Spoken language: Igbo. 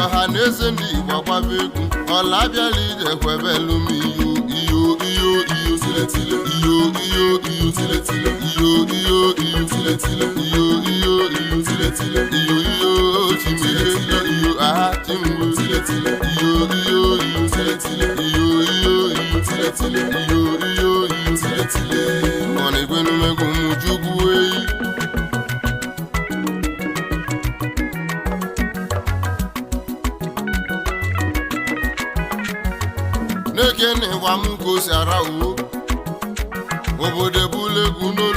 Ọha na eze ndị Igbo agbaba egwu. Ọla abịala ije, kwebelu m iyo iyo iyo iyo tiletile iyo iyo iyo tiletile iyo iyo iyo tiletile iyo iyo iyo tiletile iyo iyo chimile iyo aha chimwe tiletile iyo iyo iyo tiletile iyo iyo iyo tiletile iyo iyo iyo tiletile. Ọ na-ekwenumegwu m Chukwu eyi. Na-ekene ịgwa m ka o si ara uwo obodo ebula egwu n'olu.